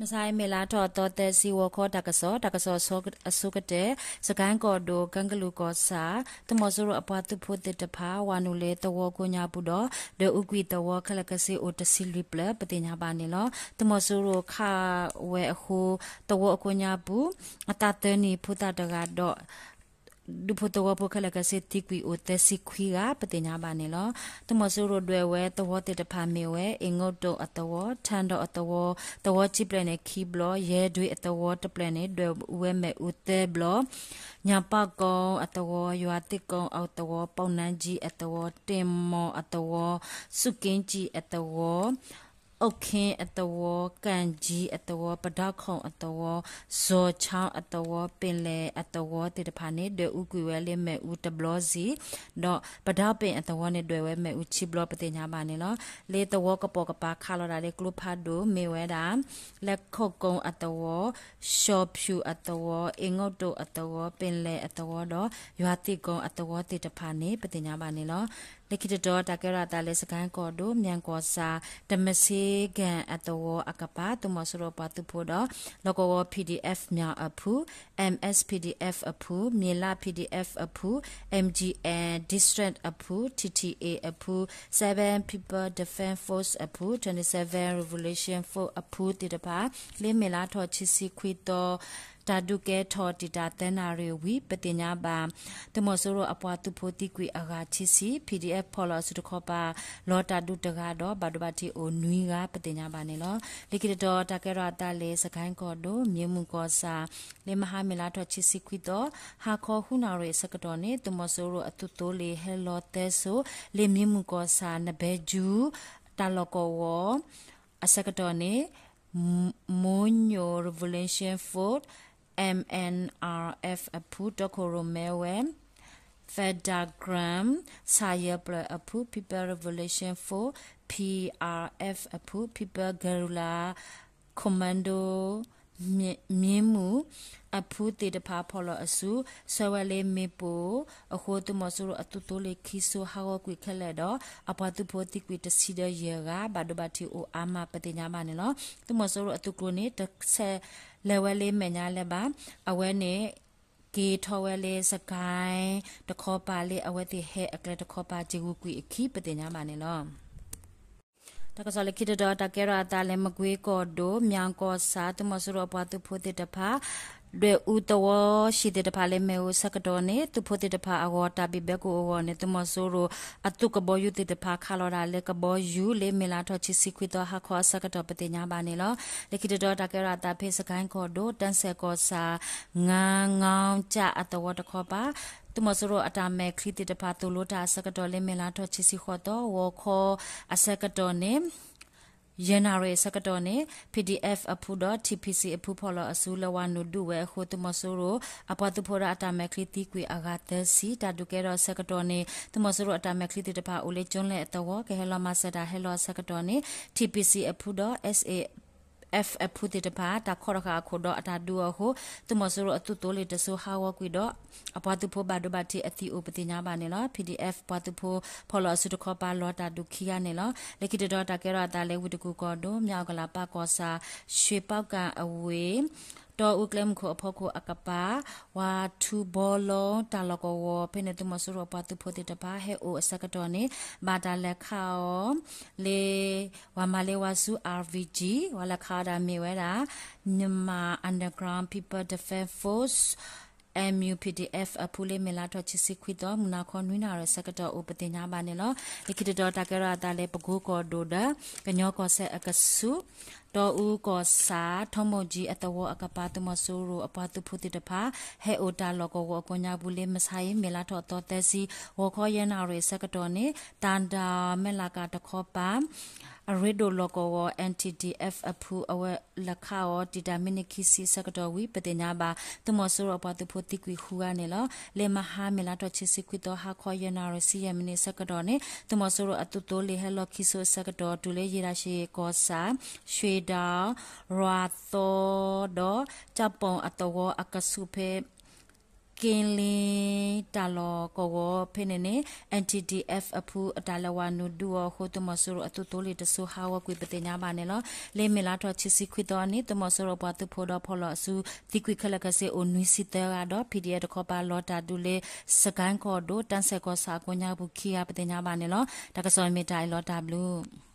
မဆါအံၤ မ့ၢ်လါထီၣ်အသီသၢဆံ ဂီၤခီတၢ်ကစီၣ်, တၢ်ကစီၣ်အဆိကတၢၢ်, စကဲၣ်ကီၢ်ဒိၣ် ကၢကလူးကီၢ်ဆၣ် သုးမီၤစိရိၤအပှၤသုးဖိသ့ၣ်တဖၣ် ဝၤနုာ်လၢသဝီကိးညါပူၤဒီး ဒွဲၣ်အူကွံာ်သဝီခဲလၢာ်ခဲဆ့အိၣ်တဆံလွံၢ်ဖျၢၣ် ပသ့ၣ်ညါဘၣ်န့ၣ်လီၤ. သုးမီၤစိရိၤခးဝဲအဃိ သဝီအကိးညါပူၤ အသးသၢနံၣ်ဖိသၣ်တဂၤဒီး ဒူဖိသဝီဖိခဲလၢာ်ခဲဆ့သံကွံာ်အိၣ်သၢဆံခွံဂၤ ပသ့ၣ်ညါဘၣ်န့ၣ်လီၤ. သုးမီၤစိရိၤဒွဲၣ်ဝဲသဝီသ့ၣ်တဖၣ်မ့ၢ်ဝဲ အ့ၣ်ငိၣ်တိၣ်အသဝီ, ထၣ်ဒီၣ်အသဝီ, သဝီကၠံပျဲၢ်န့ၣ်ခံဘျီ, ယဲၢ်ဒွံအသဝီတဖျၢၣ်န့ၣ် ဒွဲၣ်ဝဲမ့ၣ်အူသၢဘျီ, ညၣ်ပၣ်ကိၣ်အသဝီ, ယွၤသ့ၣ်ကိၣ်အသဝီ, ပီၣ်နါကၠံအသဝီ, တ့ၢ်မီၣ်အသဝီ, စူၣ်က့ကၠံအသဝီ, အိၣ်ခ့အသဝီ, ကၣ်ကၠံအသဝီ, ပဒီခိၣ်အသဝီ, စီၤဆီအသဝီ, ပ့ၣ်လဲၣ်အသဝီသ့ၣ်တဖၣ်န့ၣ် ဒွဲၣ်အူကွံာ်ဝဲလၢမ့ၣ်အူတဘျီစံၣ်, ဒီးပဒီပ့ၣ်အသဝီန့ၣ် ဒွဲၣ်ဝဲမ့ၣ်အူခံဘျီ ပသ့ၣ်ညါဘၣ်န့ၣ်လီၤ. လၢသဝီကပိာ်ကပၤခးလီၤဒၣ်လၢကျိဖးဒိၣ်မ့ၢ်ဝဲဒၣ် လဲခိၣ်ကိၣ်အသဝီ, စီၤဖၠူၣ်အသဝီ, အ့ၣ်ငိၣ်တိၣ်အသဝီ, ပ့ၣ်လဲၣ်အသဝီဒီး ယွၤသ့ၣ်ကိၣ်အသဝီသ့ၣ်တဖၣ်န့ၣ် ပသ့ၣ်ညါဘၣ်န့ၣ်လီၤ. လၢခံတတီၤ တၢ်ကဲထီၣ်အသးလၢစကဲၣ်ကီၢ်ဒိၣ် မၠဲၣ်ကီၢ်ဆၣ် တမစ့ကၣ်အသဝီအကပၤ သုးမီၤစိရိၤအပှၤသုးဖိဒီး လီၢ်ကဝီၤ ပီၣ်ဒံၣ်အဲၣ်ဖၣ် မၠၣ်အဖု, အ့ၣ်မၠၣ်အ့ၣ်ဖၣ် အဖု, မ့ၢ်လၣ် ပီၣ်ဒံၣ်အဲၣ်ဖၣ် အဖု, အ့ၣ်မၠၣ်အ့ၣ်ဖၣ် District အဖု, ထံၣ်ထံၣ်အ့ၣ်ဖၣ် အဖု, Seven People Defence Force အဖု, Twenty Seven Revolution Force အဖုသ့ၣ်တဖၣ် လၢမ့ၢ်လါထီၣ်ခံဆံခွံသီ တၢ်ဒုးကဲထီၣ်တံာ်တာ်သၢနၣ်ရံၣ်ဝံၤ ပသ့ၣ်ညါဘၣ် သုးမီၤစိရိၤအပှၤသုးဖိသံကွံာ်အဂၤခံဆံ, PDF ဖီၣ်လီၤအစုတခီပၤ လီၤတၢ်ဒုးတဂၤဒီး ဘၣ်ဒိဘၣ်ထံးအိၣ်နွံဂၤ ပသ့ၣ်ညါဘၣ်န့ၣ်လီၤ. လၢခံတတီၤ တၢ်ကဲထီၣ်အသးလၢစကဲၣ်ကီၢ်ဒိၣ် မၠ့မုၢ်ကီၢ်ဆၣ် လၢမဟါမ့ၢ်လါထီၣ်ခံဆံခွံသီ ဟါခီဃုနၣ်ရံၣ်အဆၢကတီၢ်န့ၣ် သုးမီၤစိရိၤအသုးသိလ့ၣ်ဟဲလီၤသၢစိ လၢမၠ့မုၢ်ကီၢ်ဆၣ် နဘဲယူ တၢ်လီၢ်ကဝီၤ အဆၢကတီၢ်န့ၣ် Monyo Revolution Force, M N R F အဖု တီခိၣ်ရိၣ်မဲဝဲ Federal Ground ဆၣ်ယဲၢ်ဖျၢၣ်အဖု People Revolution Force, P R F အဖု People Guerrilla Commando မၠ့မုၢ် အဖုသ့ၣ်တဖၣ်ဖီၣ်လီၤအစု ဆှၢဝဲလၢမ့ၣ်ပိၢ်အဃိ သုးမီၤစိရိၤအသုးသိလ့ၣ်ခံစိဟးဂီၤကွံာ်ခဲလၢာ်ဒီး အပှၤသုးဖိသံကွံာ်တဆံဒီးယဲၢ်ဂၤ ဘၣ်ဒိဘၣ်ထံးအိၣ်အါမး ပသ့ၣ်ညါဘၣ်န့ၣ်လီၤ. သုးမီၤစိရိၤအသုးကျိၤန့ၣ် တဆဲးလဲၤဝဲလၢမဲာ်ညါလၢၤဘၣ်. အဝဲန့ၣ် က့ၤထီၣ်ဝဲလၢစကဲၣ်တခီပၤလၢအဝဲသ့ၣ်ဟဲအကျဲတခီပၤ က့ၤဂုာ်ကွံာ်အခံ ပသ့ၣ်ညါဘၣ်န့ၣ်လီၤ. တၢ်ကစီၣ်လၢခံတတီၤ တၢ်ကဲထီၣ်အသးလၢမကွ့ကီၢ်ဒိၣ် မၠ့ၣ်ကီၢ်ဆၣ် သုးမီၤစိရိၤအပှၤသုးဖိသ့ၣ်တဖၣ် ဒွဲၣ်အူသဝီဆံးသ့ၣ်တဖၣ်လၢမ့ၣ်အူဆၢကတီၢ်န့ၣ် သုးဖိသ့ၣ်တဖၣ်အဂီၢ် တၢ်ဘံၣ်ဘဲကအိၣ်အဂီၢ်န့ၣ် သုးမီၤစိရိၤအသုးကဘီယူၤသ့ၣ်တဖၣ်ခးလီၤဒၣ်လၢကဘီယူၤလၢမ့ၢ်လါထီၣ်ခံဆံခွံသီ ဟါခီအဆၢကတီၢ် ပသ့ၣ်ညါဘၣ်န့ၣ်လီၤ. လၢခံတတီၤ တၢ်ကဲထီၣ်အသးဖဲစကဲၣ်ကီၢ်ဒိၣ် တၢ်စဲၣ်ကီၢ်ဆၣ် ငါငီကၠၣ်အသဝီတခီပၤ သုးမီၤစိရိၤအတၢ်မဲာ်ချံသ့ၣ်တဖၣ် သိၣ်လိတၢ်အဆၢကတီၢ်လၢမ့ၢ်လါထီၣ်ခံဆံဃိးသီ ဂီၤခီအဆၢကတီၢ်န့ၣ် ယဲၢ်နၣ်ရံၣ်အဆၢကတီၢ်န့ၣ် P D F အဖုဒီး T P C အဖုဖီၣ်လီၤအစု လၢဝၤနုာ်ဒုးဝဲအဃိ သုးမီၤစိရိၤအပှၤသုးဖိဒီး အတၢ်မဲာ်ချံသံကွံာ်အဂၤသၢဆံ တၢ်ဒုးကဲထီၣ်အဆၢကတီၢ်န့ၣ် သုးမီၤစိရိၤအတၢ်မဲာ်ချံသ့ၣ်တဖၣ် အိၣ်လၢကၠိလဲၣ်အသဝီ ကဟဲလီၤမၤစၢၤတၢ်ဟဲလီၤအဆၢကတီၢ်န့ၣ် T P C အဖုဒီး S A F အဖုသ့ၣ်တဖၣ် တၢ်ခီတဃာ်အခိၣ်ဒီးအတၢ်ဒုးအီၤအဃိ သုးမီၤစိရိၤအသုးသိလ့ၣ်တစိၤဟးဂီၤကွံာ်ဒီး အပှၤသုးဖိဘၣ်ဒိဘၣ်ထံးအသံအိၣ် ပသ့ၣ်ညါဘၣ်န့ၣ်လီၤ. P D F ပှၤသုးဖိဖီၣ်လီၤအစုတခီပၤ လီၤတၢ်ဒုးခံဂၤန့ၣ်လီၤ. လၢခံတတီၤ တၢ်ကဲထီၣ်အသးလၢဝ့ၢ်တကူၣ်ကီၢ်ဒိၣ် မၠၣ်အူကလးပၢ်ကီၢ်ဆၣ် ရွှ့ပီကၣ်အဝ့ၢ် တီအူကျဲမုၢ်ခိၣ်အဖီခိၣ်အကပၤ ဝၤထူဘီလိ တၢ်လီၢ်ကဝီၤ ဖဲန့ၣ် သုးမီၤစိရိၤအပှၤသုးဖိသ့ၣ်တဖၣ် ဟဲအိၣ်အဆၢကတီၢ်န့ၣ် ဘၣ်တၢ်လဲၤခးအီၤ လၢ ပှၤမၤလ့ဝါဆူ R V G ပှၤလဲၤခးအီၤဒၣ်မ့ၢ်ဝဲဒၣ် Myanmar Underground People Defence Force M U P D F အဖုလၢမ့ၢ်လါထီၣ်ခံဆံခွံသီ မုၢ်နၤခီနွံနၣ်ရံၣ်ဆၢကတီၢ်အိၣ် ပသ့ၣ်ညါဘၣ်န့ၣ်လီၤ. လၢခံတတီၤ တၢ်ကဲထီၣ်အသးလၢပကိကီၢ်ဒိၣ်ဒီး ကညီကီၢ်စဲၣ်အကဆူး တီအူကီၢ်ဆၣ် ထီမိၢ်ကၠံအသဝီအကပၤ သုးမီၤစိရိၤအပှၤသုးဖိသ့ၣ်တဖၣ် ဟဲအိၣ်တၢ်လီၢ်ကဝီၤအကိးညါပူၤလၢမဆါအံၤ မ့ၢ်လါထီၣ်သီသၢဆံ ဂီၤခီယဲၢ်နၣ်ရံၣ်ဆၢကတီၢ်န့ၣ် တၢ်ဒၣ်မဲၢ်လးကၣ်တခီပၤ အရ့ဒိၣ်လီၢ်ကဝီၤ N T D F အဖု အဝဲလဲၤခးအီၤ တံာ်တာ်မံးနံးခံဆံဆၢကတီၢ်ဝံၤ ပသ့ၣ်ညါဘၣ် သုးမီၤစိရိၤအပှၤသုးဖိသံကွံာ်ဃုဂၤန့ၣ်လီၤ. လၢမဟါမ့ၢ်လါထီၣ်ခံဆံခွံသီ ဟါခီယဲၢ်နၣ်ရံၣ်ဆံယဲၢ်မံးနံးဆၢကတီၢ်န့ၣ် သုးမီၤစိရိၤအသုးသိလ့ၣ်ဟဲလီၤခံစိအဆၢကတီၢ် တုၤလၢယ့ၢ်တၢ်ရှ့ၣ်ကီၢ်ဆၣ် ရွှ့တၢ် ရၤသီဒီး ကၠၣ်ပိၣ်အသဝီအကဆူးဖဲ က့လ့တၢ်လီၢ်ကဝီၤဖဲန့ၣ်န့ၣ် N T D F အဖုအတၢ်လဲၤဝၤနုာ်ဒုးအီၤအဃိ သုးမီၤစိရိၤအသုးသိလ့ၣ်တစိၤဟးဂီၤကွံာ်ပသ့ၣ်ညါဘၣ်န့ၣ်လီၤ. လၢမ့ၢ်လါထီၣ်ခံဆံခွံသီအနံၤ သုးမီၤစိရိၤပှၤသုးဖိဒီးဖီၣ်လိာ်အစု သံကွံာ်ခဲလၢာ်ခဲဆ့အိၣ်နွံဆံသၢဂၤဒီး P D F တခီပၤလီၤတၢ်ဒုးလၢ စကဲကီၢ်ဒိၣ် တၢ်စဲးကီၢ်ဆၣ်အကိးညါပူၤခံဂၤ ပသ့ၣ်ညါဘၣ်န့ၣ်လီၤ. တၢ်ကစီၣ်မ့ၢ်တၢ်အံၤလီၤ တၢ်ဘျုး